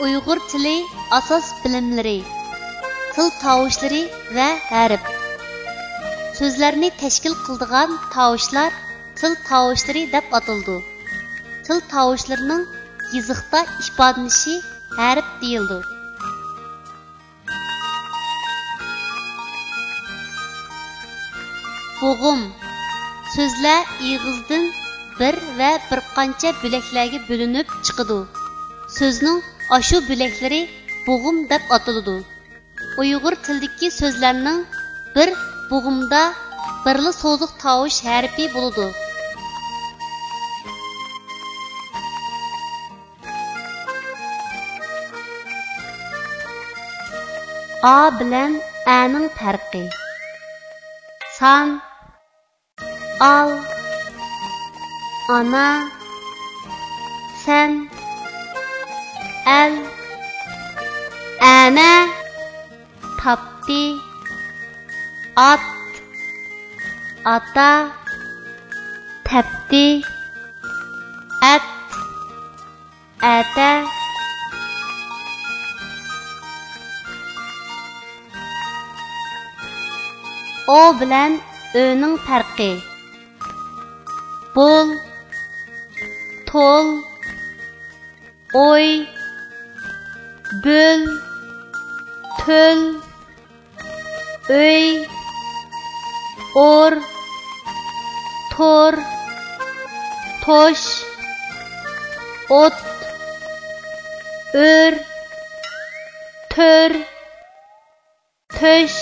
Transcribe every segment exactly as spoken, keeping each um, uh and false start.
ئۇيغۇر تىلى ئاساس بىلىملىرى. تىل تاۋۇشلىرى ۋە ھەرپ. سۆزلەرنى تەشكىل قىلىدىغان تاۋۇشلار تىل تاۋۇشلىرى دەپ ئاتىلىدۇ. تىل تاۋۇشلىرىنىڭ يېزىقتا ئىپادىلىنىشى ھەرپ دېيىلىدۇ. بوغۇم. سۆزلەر ئېغىزدىن بىر ۋە بىر قانچە بۆلەكلەرگە بۆلۈنۈپ چىقىدۇ. سۆزنىڭ ئاشۇ بۆلەكلىرى بوغۇم دەپ ئاتىلىدۇ. ئۇيغۇر تىلىدىكى سۆزلەرنىڭ بىر بوغۇمدا بىرلا سوزۇق تاۋۇش ھەرپى بولىدۇ. ئا بىلەن ئەنىڭ پەرقى. سان، ئال، ئانا، سەن، ئەل، ئەنە، تاپتى، ئات، ئاتا، تەپتى، ئەت، ئەتە. ئو بىلەن ئۆنىڭ پەرقى. بول، تول، ئوي، بۆل، تۆل، ئۆي، ئور، تور، توش، ئوت، ئۆر، تۆر، تۆش،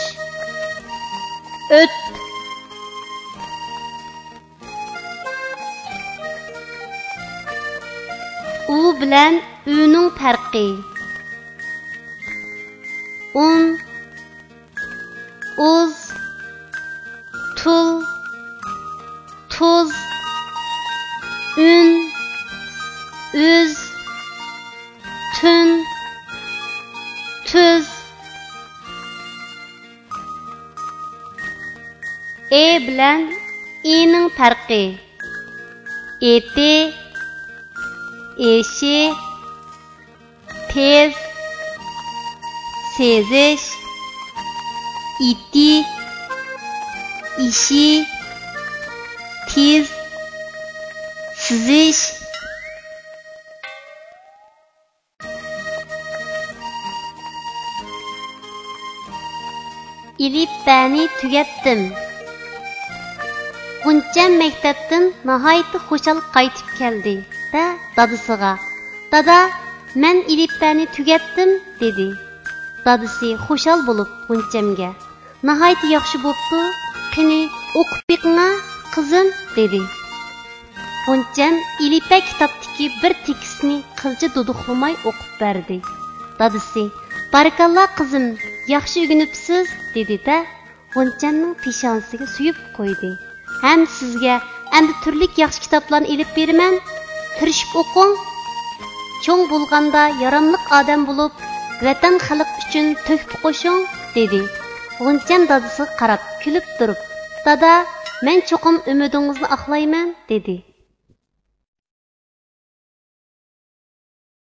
ئۆت. ئۇ بىلەن ئۈنىڭ پەرقى. ئۇن، ئۇز، تۇل، تۇز، ئۈن، ئۈز، تۈن، تۈز. ئې بىلەن ئىنىڭ پەرقى. ئېتى، ئېشى، تېز، سېزىش، ئېتى، ئېشى، تېز، سىزىش. ئېلىپبەنى تۈگەتتىم. غۇنچەم مەكتەپتىن ناھايىتى خۇشال قايتىپ كەلدى-دە، دادىسىغا، «دادا، مەن ئېلىپبەنى تۈگەتتىم» دېدى. دادىسى خۇشال بولۇپ غۇنچەمگە، «ناھايىتى ياخشى بوپتۇ، قېنى، ئوقۇپ بېقىڭا، قىزىم» دېدى. غۇنچەم ئېلىپبە كىتابتىكى بىر تېكىستنى قىلچە دۇدۇقلىماي ئوقۇپ بەردى. دادىسى، «بارىكاللا، قىزىم، ياخشى ئۆگىنىپسىز» دېدى-دە، غۇنچەمنىڭ پېشانىسىگە سۆيۈپ قويدى. «ھەم سىزگە ئەمدى تۈرلۈك ياخشى كىتابلارنى ئېلىپ بېرىمەن، تىرىشىپ ئوقۇڭ. چوڭ بولغاندا ياراملىق ئادەم بولۇپ، ۋەتەن، خەلق ئۈچۈن تۆھپە قوشۇڭ» دېدى. غۇنچەم دادىسىغا قاراپ كۈلۈپ تۇرۇپ، «دادا، مەن چوقۇم ئۈمىدىڭىزنى ئاقلايمەن» دېدى.